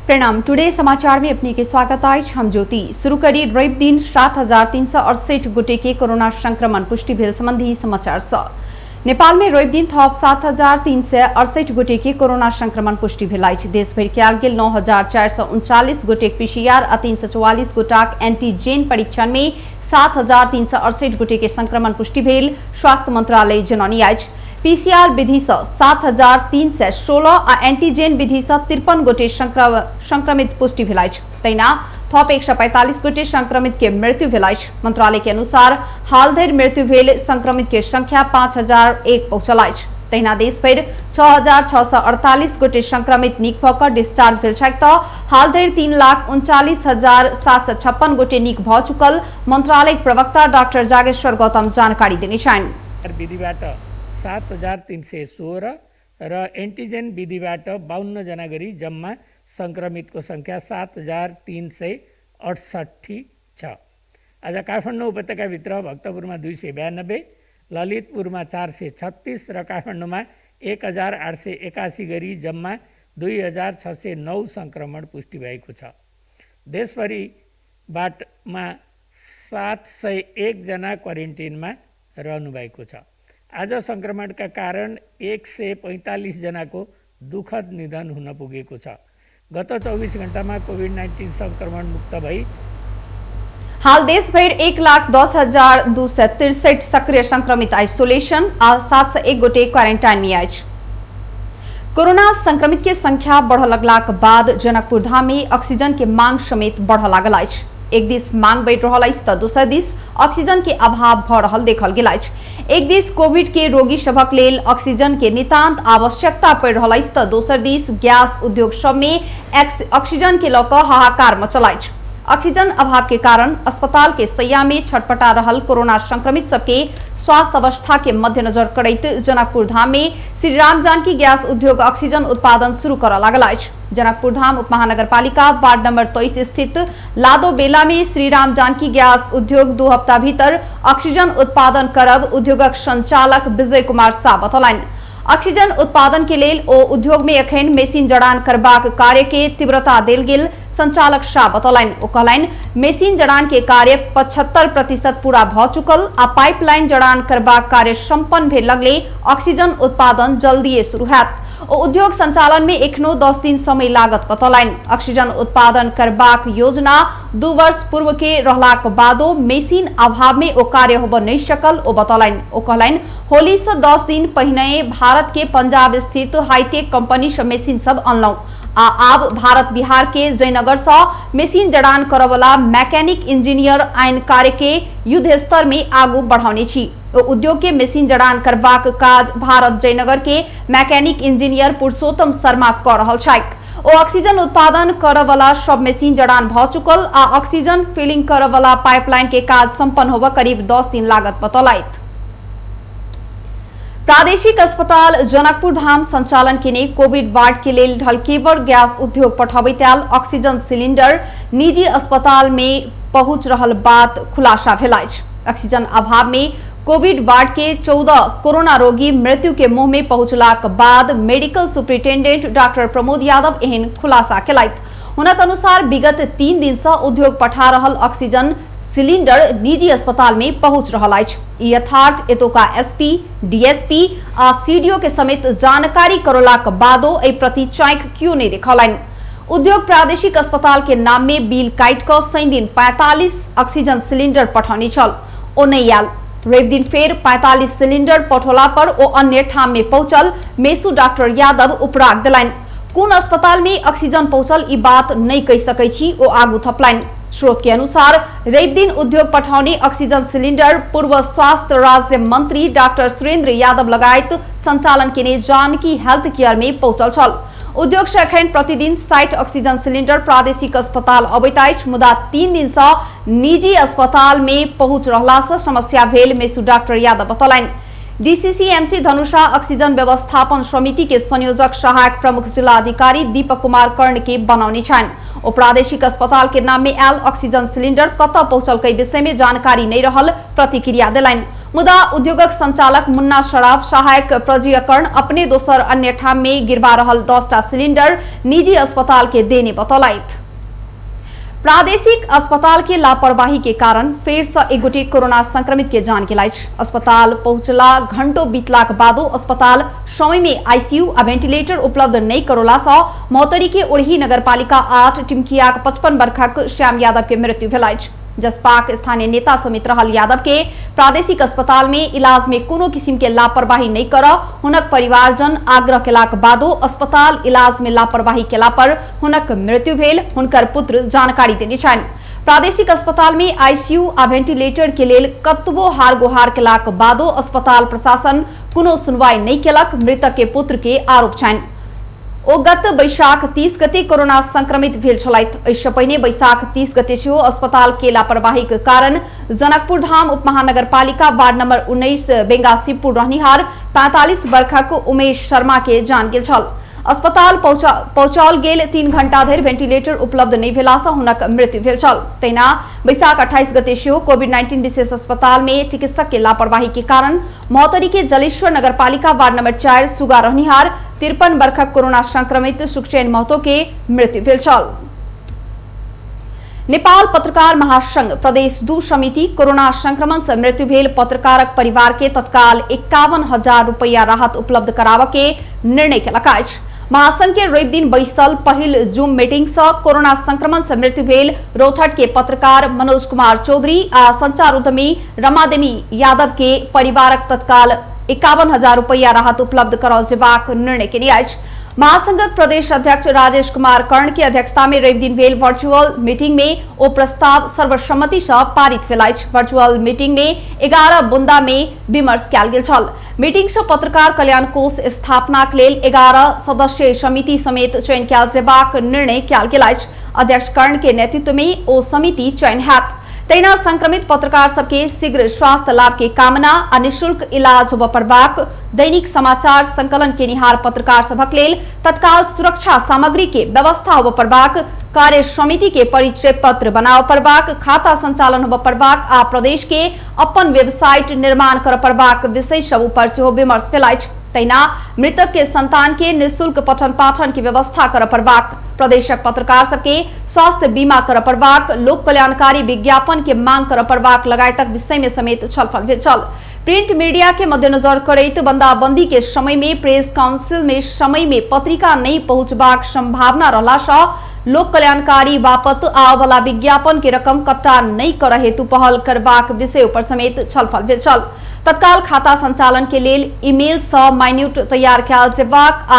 प्रणाम। टुडे समाचार में अपने के स्वागत अछि। हम ज्योति। शुरू करी रवि दिन 7,368 गोटे के कोरोना संक्रमण पुष्टि भेल संबंधी समाचार सँ। नेपाल में रवि दिन थप 7,368 गोटे के कोरोना संक्रमण पुष्टि भेल अछि। देशभरि कयल गेल 9,439 गोटेक पीसीआर आ 344 गोटाक एंटीजेन परीक्षण में 7,368 गोटे के संक्रमण पुष्टि भेल स्वास्थ्य मंत्रालय जनौनी अछि। पीसीआर विधि सँ 7,316 आ एंटीजेन विधि सँ 53 गोटे संक्रमित पुष्टि भेल अछि। तहिना थप 145 गोटे संक्रमित के मृत्यु भेल अछि। मंत्रालय के अनुसार हाल धरि मृत्यु भेल संक्रमित के संख्या 5,001 पहुंचल अछि। तहिना देशभरि 6,648 गोटे संक्रमित नीक भऽ कऽ डिस्चार्ज भेल छथि तऽ हाल धरि 3,39,756 गोटे नीक भऽ चुकल मंत्रालयक प्रवक्ता डाक्टर जागेश्वर गौतम जानकारी देने छनि। विधिबाट 7,316 र एन्टिजेन विधिबाट 52 जना गरी जम्मा संक्रमितको संख्या 7,368 छ। आज काठमाडौँ उपत्यकाभित्र भक्तपुरमा 292, ललितपुरमा 436 र काठमाडौँमा 1,881 गरी जम्मा 2,609 संक्रमण पुष्टि भएको छ। देशभरिबाटमा 701 जना क्वारेन्टिनमा रहनुभएको छ। आज संक्रमणका कारण 145 जनाको दुखद निधन हुन पुगेको छ। गत 24 घण्टामा कोभिड-19 संक्रमण मुक्त भई हाल देशभरि 1,10,263 सक्रिय संक्रमित आइसोलेशन आ 701 गोटे क्वारेंटाइन में अछि। कोरोना संक्रमित के संख्या बढ़ लगलाक बाद जनकपुर धाम में ऑक्सीजन के मांग समेत बढ़ लागल अछि। एक दिस मांग बढ़ि रहल अछि तऽ दोसर दिस ऑक्सीजन के अभाव भऽ रहल देखल गेल अछि। एक दिस कोविड के रोगी सभक लेल ऑक्सीजन के नितांत आवश्यकता पड़ि रहल अछि तऽ दोसर दिस गैस उद्योग सब में ऑक्सीजन के लऽ कऽ हाहाकार मचल अछि। ऑक्सीजन अभाव के कारण अस्पताल के सैया में छटपटा रहल कोरोना संक्रमित सबके स्वास्थ्य अवस्था के मद्देनजर करैत जनकपुर धाम में श्री राम जानकी गैस उद्योग ऑक्सीजन उत्पादन शुरू करऽ लागल अछि। जनकपुर धाम उपमहानगरपालिका वार्ड नंबर 23 स्थित लादो बेला में श्री राम जानकी गैस उद्योग 2 हफ्ता भीतर ऑक्सीजन उत्पादन करब उद्योगक संचालक विजय कुमार शाह बतौलनि। ऑक्सीजन उत्पादन के लेल ओ उद्योग में एखन मशीन जड़ान करबाक कार्य के तीव्रता देल गेल संचालक शाह बतौलनि। ओ कहलनि मशीन जड़ान के कार्य 75% पूरा भऽ चुकल आ पाइपलाइन जड़ान करबाक कार्य संपन्न भेल लगले ऑक्सीजन उत्पादन जल्दिए शुरू हैत। ओ उद्योग संचालन में एखनो 10 दिन समय लागत बतौलनि। ऑक्सीजन उत्पादन करबाक योजना 2 वर्ष पूर्व के रहलाक बादो मशीन अभाव में ओ कार्य होबऽ नहि सकल ओ बतौलनि। ओ कहलनि होली से 10 दिन पहिने भारत के पंजाब स्थित हाईटेक कंपनी से मशीन सब अनलहुं आ आब भारत बिहार के जयनगर से मशीन जड़ान करऽवला मैकेनिक इंजीनियर आइन कार्य के युद्ध स्तर में आगू बढ़ौने छी। उद्योग के मशीन जड़ान करबाक काज भारत जयनगर के मैकेनिक इंजीनियर पुरुषोत्तम शर्मा कऽ रहल छथि। ओ ऑक्सीजन उत्पादन करऽवला सब मशीन जड़ान भऽ चुकल आ ऑक्सीजन फिलिंग करऽवला पाइपलाइन के काज संपन्न होबऽ करीब 10 दिन लागत बतौलथि। प्रादेशिक अस्पताल जनकपुर धाम संचालन केने कोविड वार्ड के लेल ढलकेवर गैस उद्योग पठबैत आयल ऑक्सीजन सिलिंडर निजी अस्पताल में पहुंच रहल बात खुलासा भेल अछि। ऑक्सीजन अभाव में कोविड वार्ड के 14 कोरोना रोगी मृत्यु के मुंह में पहुंचलाक बाद medical superintendent doctor Pramod Yadav एहन खुलासा केलथि। हुनक अनुसार विगत 3 दिन से उद्योग पठा रहल ऑक्सीजन सिलिंडर निजी अस्पताल में पहुंच रहल अछि। ई यथार्थ एतुका एसपी, डीएसपी आ सीडीओ के समेत जानकारी करौलाक बादो एहि प्रति चाँखि कियो नहि देखौलनि। उद्योग प्रादेशिक अस्पताल के नाम में बिल काटि कऽ शनि दिन 45 ऑक्सीजन सिलिंडर पठौने छल, ओ नहि आयल। रवि दिन फेर 45 सिलिंडर पठौला पर ओ अन्य ठाम में पहुंचल मेसू डॉक्टर यादव उपराग देलनि। कोन अस्पताल में ऑक्सीजन पहुंचल ई बात नहि कहि सकै छी, ओ आगू थपलनि। स्रोत के अनुसार रवि दिन उद्योग पठौने ऑक्सीजन सिलिंडर पूर्व स्वास्थ्य राज्य मंत्री डॉक्टर सुरेंद्र यादव लगायत संचालन केने जानकी हेल्थ केयर में पहुंचल छल। उद्योग से एखन प्रतिदिन 60 ऑक्सीजन सिलिंडर प्रादेशिक अस्पताल अबैत अछि, मुदा 3 दिन से निजी अस्पताल में पहुंच रहला से समस्या भेल मेसू डॉक्टर यादव बतौलनि। डीसीसीएमसी धनुषा ऑक्सीजन व्यवस्थापन समिति के संयोजक सहायक प्रमुख जिला अधिकारी दीपक कुमार कर्ण के बनौने छनि। ओ प्रादेशिक अस्पताल के नाम में आयल ऑक्सीजन सिलिंडर कतऽ पहुंचल कई विषय में जानकारी नहीं रहल प्रतिक्रिया देलनि। मुदा उद्योगक संचालक मुन्ना शराब सहायक प्रजीयकरण अपने दोसर अन्य ठाम में गिरबा रहल 10 टा सिलिंडर निजी अस्पताल के देने बतौलथि। प्रादेशिक अस्पताल के लापरवाही के कारण फेर से एक गोटे कोरोना संक्रमित के जान गेल अछि। अस्पताल पहुंचला घंटों बीतलाक बादो अस्पताल समय में आईसीयू आ वेंटिलेटर उपलब्ध नहीं करोला सँ महोत्तरी के ओढ़ी नगरपालिका 8 टिमकियाक 55 वर्षक श्याम यादव के मृत्यु भेल अछि। जसपाक स्थानीय नेता समेत रहल यादव के प्रादेशिक अस्पताल में इलाज में कोनो किसिम के लापरवाही नहीं कर हुनक परिवारजन आग्रह केलाक बादो अस्पताल इलाज में लापरवाही केला पर हुनक मृत्यु भेल हुनकर पुत्र जानकारी देने छनि। प्रादेशिक अस्पताल में आईसीयू आ वेंटिलेटर के लेल कतबो हार गुहार केलाक बादो अस्पताल प्रशासन कोनो सुनवाई नहीं केलक, मृतक के पुत्र के आरोप छनि। ओ गत बैशाख 30 गते कोरोना संक्रमित भेल छलथि। एहिसँ पहिने बैशाख 30 गते सेहो अस्पताल के लापरवाही के कारण जनकपुर धाम उपमहानगरपालिका वार्ड नंबर 19 बेंगाशिवपुर रहनिहार 45 वर्षक उमेश शर्मा के जान गेल छल। अस्पताल पहुंचाओल गेल 3 घंटा धरि वेंटिलेटर उपलब्ध नहीं भेलासँ हुनक मृत्यु भेल छल। तहिना बैशाख 28 गते सेहो कोविड-19 विशेष अस्पताल में चिकित्सक के लापरवाही के कारण महोत्तरी के जलेश्वर नगरपालिका वार्ड नंबर 4 सुगा रहनिहार 53 वर्षक कोरोना संक्रमित सुखचैन महतो के मृत्यु भेल छल। नेपाल पत्रकार महासंघ प्रदेश 2 समिति कोरोना संक्रमण से मृत्यु भेल पत्रकारक परिवार के तत्काल 51,000 रुपया राहत उपलब्ध कराबऽ के निर्णय केलक अछि। महासंघ के रवि दिन बैसल पहिल जूम मीटिंग से कोरोना संक्रमण से मृत्यु भेल रौथट के पत्रकार मनोज कुमार चौधरी आ संचार उद्यमी रमादेवी यादव के परिवारक तत्काल 51,000 रुपया राहत उपलब्ध कराओल जेबाक निर्णय केने अछि। महासंघक प्रदेश अध्यक्ष राजेश कुमार कर्ण के अध्यक्षता में रवि दिन भेल वर्चुअल मीटिंग में ओ प्रस्ताव सर्वसम्मति से पारित भेल अछि। वर्चुअल मीटिंग में 11 बुंदा में विमर्श कयल गेल छल। मीटिंग से पत्रकार कल्याण कोष स्थापना के लेल 11 सदस्यीय समिति समेत चयन कयल जेबाक निर्णय कयल गेल अछि। अध्यक्ष कर्ण के नेतृत्व में ओ समिति चयन हैत। तहिना संक्रमित पत्रकार सबके शीघ्र स्वास्थ्य लाभ के कामना आ निःशुल्क इलाज होबय पड़बाक, दैनिक समाचार संकलन केनिहार पत्रकार सभक लेल तत्काल सुरक्षा सामग्री के व्यवस्था होबय पड़बाक, कार्य समिति के परिचय पत्र बनाबय पड़बाक, खाता संचालन होबय पड़बाक आ प्रदेश के अपन वेबसाइट निर्माण करय पड़बाक विषय सब ऊपर सेहो विमर्श भेल अछि। तहिना मृतक के संतान के निःशुल्क पठन पाठन के व्यवस्था करय पड़बाक, प्रदेशक पत्रकार सबके स्वास्थ्य बीमा करय पड़बाक, लोक कल्याणकारी विज्ञापन के मांग करय पड़बाक लगायतक विषय में समेत छलफल भेल छल। प्रिंट मीडिया के मद्देनजर करैत बंदाबंदी के समय में प्रेस काउंसिल में समय में पत्रिका नहीं पहुंचबाक संभावना रहला सँ लोक कल्याणकारी बापत आबऽवला विज्ञापन के रकम कट्टा नहीं करय हेतु पहल करबाक विषय पर समेत छलफल भेल छल। तत्काल खाता संचालन के लेल ईमेल सँ माइन्यूट तैयार कयल जेबाक आ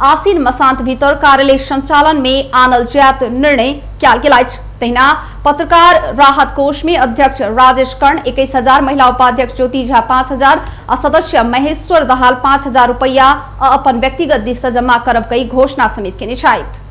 आसीन मसांत भीतर कार्यालय संचालन में आनल जायत निर्णय कयल गेल अछि। तहिना पत्रकार राहत कोष में अध्यक्ष राजेश कर्ण 21,000, महिला उपाध्यक्ष ज्योति झा 5,000 आ सदस्य महेश्वर दहाल 5,000 रुपया अपन व्यक्तिगत दिस से जमा करब कई घोषणा समेत केने छथि।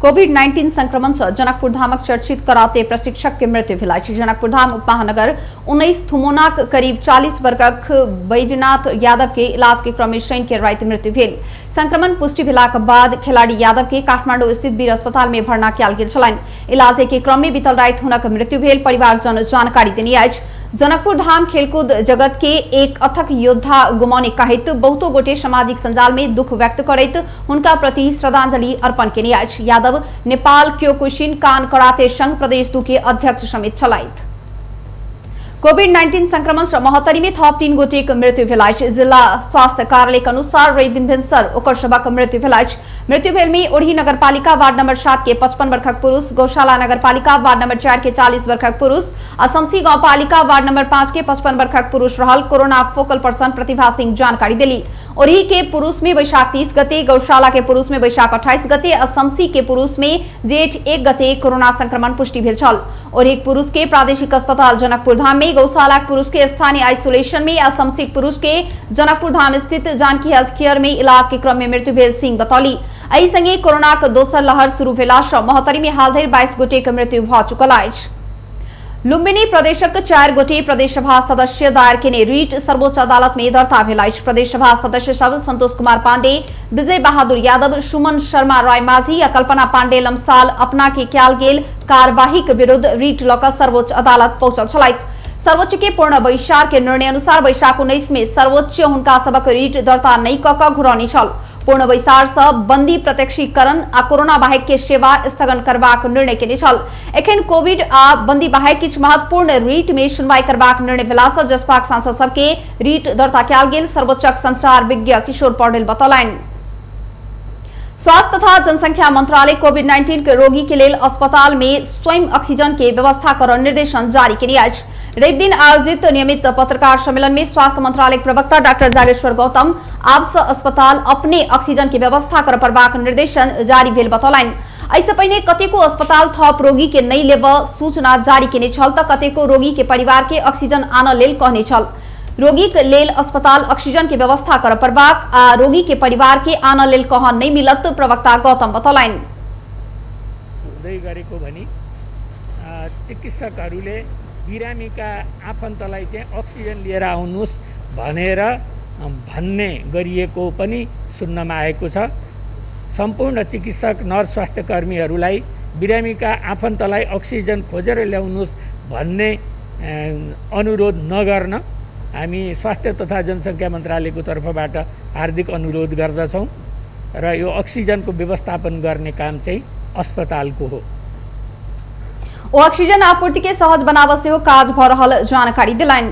कोविड-19 संक्रमण से जनकपुर धामक चर्चित कराते प्रशिक्षक के मृत्यु भेल अछि। जनकपुर धाम उपमहानगर 19 थुमोनाक करीब 40 वर्षक बैजनाथ यादव के इलाज के क्रम में शनि के राति मृत्यु भेल। संक्रमण पुष्टि भेलाक बाद खिलाड़ी यादव के काठमांडू स्थित वीर अस्पताल में भर्ना कयल गेल छलनि। इलाज के क्रम में बीतल राति हुनक मृत्यु भेल परिवारजन जानकारी देने अछि। जनकपुर धाम खेलकूद जगत के एक अथक योद्धा गुमौने कहैत बहुतो गोटे सामाजिक संजाल में दुख व्यक्त करैत हुनका प्रति श्रद्धांजलि अर्पण केने अछि। यादव नेपाल क्योकुशिन कान कराते संघ प्रदेश 2 के अध्यक्ष समेत छलथि। कोविड-19 संक्रमण से महोत्तरी में थप 3 गोटेक मृत्यु भेल अछि। जिला स्वास्थ्य कार्यालय के अनुसार रवि दिन भिनसर ओकर सभक मृत्यु भेल अछि। मृत्यु भेल में ओढ़ी नगरपालिका वार्ड नंबर 7 के 55 वर्षक पुरुष, गौशाला नगरपालिका वार्ड नंबर 4 के 40 वर्षक पुरुष आ शमसी गांवपालिका वार्ड नंबर 5 के 55 वर्षक पुरुष रहल corona focal person Pratibha Singh जानकारी देली। ओढ़ी के पुरुष में वैशाख 30 गते, गौशाला के पुरुष में वैशाख 28 गते आ शमसी के पुरुष में जेठ 1 गते कोरोना संक्रमण पुष्टि भेल छल। ओढ़ी पुरुष के प्रादेशिक अस्पताल जनकपुर धाम में, गौशाला पुरुष के स्थानीय आइसोलेशन में आ शमसी पुरुष के जनकपुर धाम स्थित जानकी हेल्थ केयर में इलाज के क्रम में मृत्यु भेल सिंह बतौली। एहि संगे कोरोनाक दोसर लहर शुरू भेला सँ महोत्तरी में हाल धरि 22 गोटे के मृत्यु भऽ चुकल अछि। लुम्बिनी प्रदेशक 4 गोटे प्रदेशसभा सदस्य दायर केने रिट सर्वोच्च अदालत में दर्ता भेल अछि। प्रदेशसभा सदस्य सब संतोष कुमार पांडे, विजय बहादुर यादव, सुमन शर्मा रायमाझी आ कल्पना पांडे लमसाल अपना के कयल गेल कार्यवाहीक विरुद्ध रिट लऽ कऽ सर्वोच्च अदालत पहुंचल छलथि। सर्वोच्च के पूर्ण बैसार के निर्णय अनुसार वैशाख 19 में सर्वोच्च हुनका सबक रिट दर्ता नहि कऽ कऽ घुरौने छल। पूर्ण बैसार सँ बंदी प्रत्यक्षीकरण आ कोरोना बाहेक के सेवा स्थगन करबाक निर्णय केने छल। एखन कोविड आ बंदी बाहेक किछु महत्वपूर्ण रिट में सुनवाई करबाक निर्णय भेला सँ जसपाक सांसद सबके रिट दर्ता कयल गेल सर्वोच्चक संचार विज्ञ किशोर पौडेल बतौलनि। स्वास्थ्य तथा जनसंख्या मंत्रालय कोविड-19 के रोगी के लेल अस्पताल में स्वयं ऑक्सीजन के व्यवस्था कर निर्देशन जारी केने अछि। रवि दिन आयोजित नियमित पत्रकार सम्मेलन में स्वास्थ्य मंत्रालय के प्रवक्ता डॉक्टर जागेश्वर गौतम आब से अस्पताल अपने ऑक्सीजन के व्यवस्था कर पड़बाक निर्देशन जारी भेल बतौलनि। एहिसँ पहिने कतेको अस्पताल थप रोगी के नहि लेबऽ सूचना जारी केने छल तऽ कतेको रोगी के परिवार के ऑक्सीजन आनऽ लेल कहने छल। रोगीक लेल अस्पताल ऑक्सीजन के व्यवस्था करऽ पड़बाक आ रोगी के परिवार के आनऽ लेल कहऽ नहि मिलत प्रवक्ता गौतम बतौलनि। हुँदै गरेको भनी चिकित्सकहरूले बिरामीका आफन्तलाई चाहिँ अक्सिजन लिएर आउनुहोस् भनेर भन्ने गरिएको पनि सुन्नमा आएको छ। सम्पूर्ण चिकित्सक नर्स स्वास्थ्यकर्मीहरूलाई बिरामीका आफन्तलाई अक्सिजन खोजेर ल्याउनुहोस् भन्ने अनुरोध नगर्न हामी स्वास्थ्य तथा जनसङ्ख्या मन्त्रालयको तर्फबाट हार्दिक अनुरोध गर्दछौँ र यो अक्सिजनको व्यवस्थापन गर्ने काम चाहिँ अस्पतालको हो। ओ ऑक्सीजन आपूर्ति के सहज बनाबऽ सेहो काज भऽ रहल जानकारी देलनि।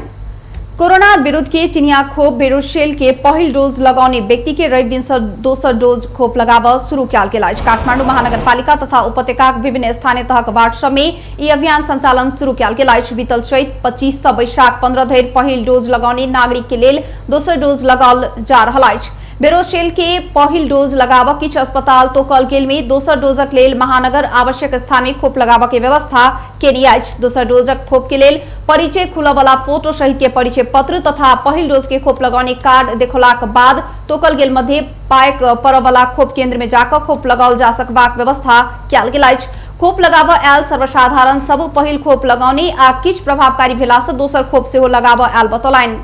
कोरोना विरुद्ध के चिनिया खोप बेरोसेल के पहिल डोज लगौने व्यक्ति के रवि दिन से दोसर डोज खोप लगाबऽ शुरू कयल गेल अछि। काठमांडू महानगरपालिका तथा उपत्यकाक विभिन्न स्थानीय तहक वार्ड सब में ई अभियान संचालन शुरू कयल गेल अछि। बीतल चैत 25 सँ वैशाख 15 धरि पहिल डोज लगौने नागरिक के लेल दोसर डोज लगाओल जा रहल अछि। बेरोसेल के पहिल डोज लगाबऽ किछु अस्पताल तोकल गेल में दोसर डोजक लेल महानगर आवश्यक स्थान में खोप लगाबऽ के व्यवस्था केने अछि। दोसर डोजक खोप के लेल परिचय खुलऽ वाला फोटो सहित के परिचय पत्र तथा पहिल डोज के खोप लगौने कार्ड देखौलाक बाद तोकल गेल मध्य पायक पड़ऽ वाला खोप केंद्र में जाकऽ खोप लगाओल जा सकबाक व्यवस्था कयल गेल अछि। खोप लगाबऽ आयल सर्वसाधारण सब पहिल खोप लगौने आ किछु प्रभावकारी भेला सँ दोसर खोप सेहो लगाबऽ आयल बतौलनि।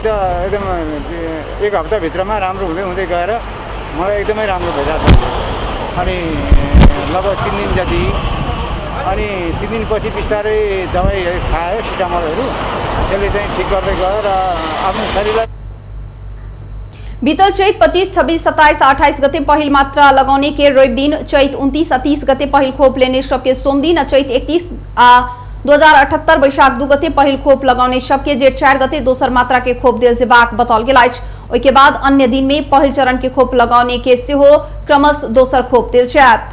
एकदम एक हप्ताभित्रमा राम्रो हुँदै हुँदै गएर मलाई एकदमै राम्रो भइरहेको छ। अनि लगभग 3 दिन जति, अनि 3 दिनपछि बिस्तारै दबाई खायो सिटामलहरू, त्यसले चाहिँ ठिक गर्दै गयो र आफ्नो शरीरलाई। बीतल चैत 25, 26, 27, 28 गते पहिल मात्रा लगाउने के रवि दिन चैत 29 आ 30 गते पहिल खोप लेने सबके सोमदिन आ चैत 31 आ 2078 वैशाख 2 गते पहिल खोप लगाउने सबके जेठ 4 गते दोसर मात्रा के खोप देल जेबाक बताओल गेल अछि। ओहिके बाद अन्य दिन में पहिल चरण के खोप लगाउने के सेहो क्रमश दोसर खोप देल जायत।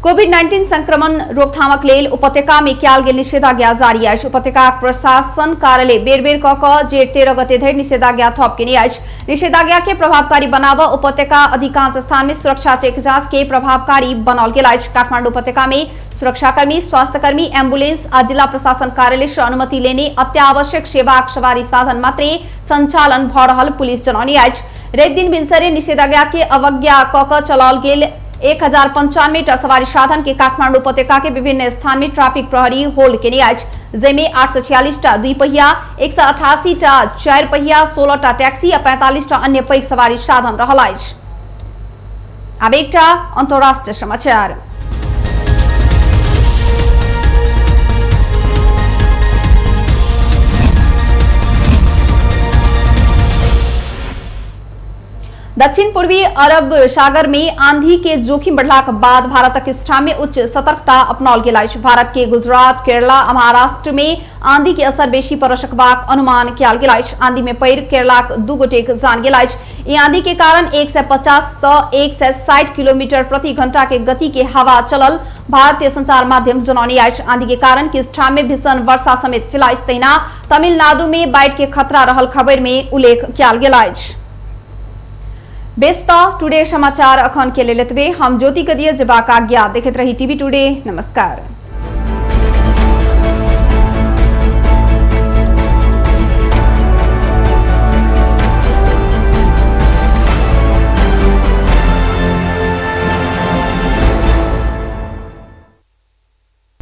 कोविड-19 संक्रमण रोकथामक लेल उपत्यका में कयल गेल निषेधाज्ञा जारी अछि। उपत्यकाक प्रशासन कार्यालय बेर बेर कऽ कऽ जेठ 13 गते धरि निषेधाज्ञा थप केने अछि। निषेधाज्ञा के प्रभावकारी बनाबऽ उपत्यका अधिकांश स्थान में सुरक्षा चेक जांच के प्रभावकारी बनाओल गेल अछि। काठमांडू उपत्यका में सुरक्षाकर्मी, स्वास्थ्यकर्मी, एम्बुलेंस आ जिला प्रशासन कार्यालय से अनुमति लेने अत्यावश्यक सेवाक सवारी साधन मात्रे संचालन भऽ रहल पुलिस जनौने अछि। रवि दिन भिनसरे निषेधाज्ञा के अवज्ञा कऽ कऽ चलाओल गेल 1095 टा सवारी साधन के काठमांडू उपत्यका के विभिन्न स्थान में ट्रैफिक प्रहरी होल्ड केने अछि, जाहिमे 846 टा दुई पहिया, 188 टा चारि पहिया, 16 टा टैक्सी आ 45 टा अन्य पैघ सवारी साधन रहल अछि। आब एकटा अंतर्राष्ट्रीय समाचार। दक्षिण पूर्वी अरब सागर में आंधी के जोखिम बढ़लाक बाद भारतक स्थान में उच्च सतर्कता अपनाओल गेल अछि। भारत के गुजरात, केरला आ महाराष्ट्र में आंधी के असर बेसी पड़ सकबाक अनुमान कयल गेल अछि। आंधी में पड़ि केरलाक 2 गोटेक जान गेल अछि। ई आंधी के कारण 150 सँ 160 किलोमीटर प्रति घंटा के गति के हवा चलल भारतीय संचार माध्यम जनौने अछि। आंधी के कारण किछु ठाम में भीषण वर्षा समेत भेल अछि। तहिना तमिलनाडु में बाढ़ि के खतरा रहल खबर में उल्लेख कयल गेल अछि। बेस त टुडे समाचार अखन के लेल एतबे। हम ज्योति के दिए जेबाक आज्ञा। देखैत रही टीवी टुडे। नमस्कार।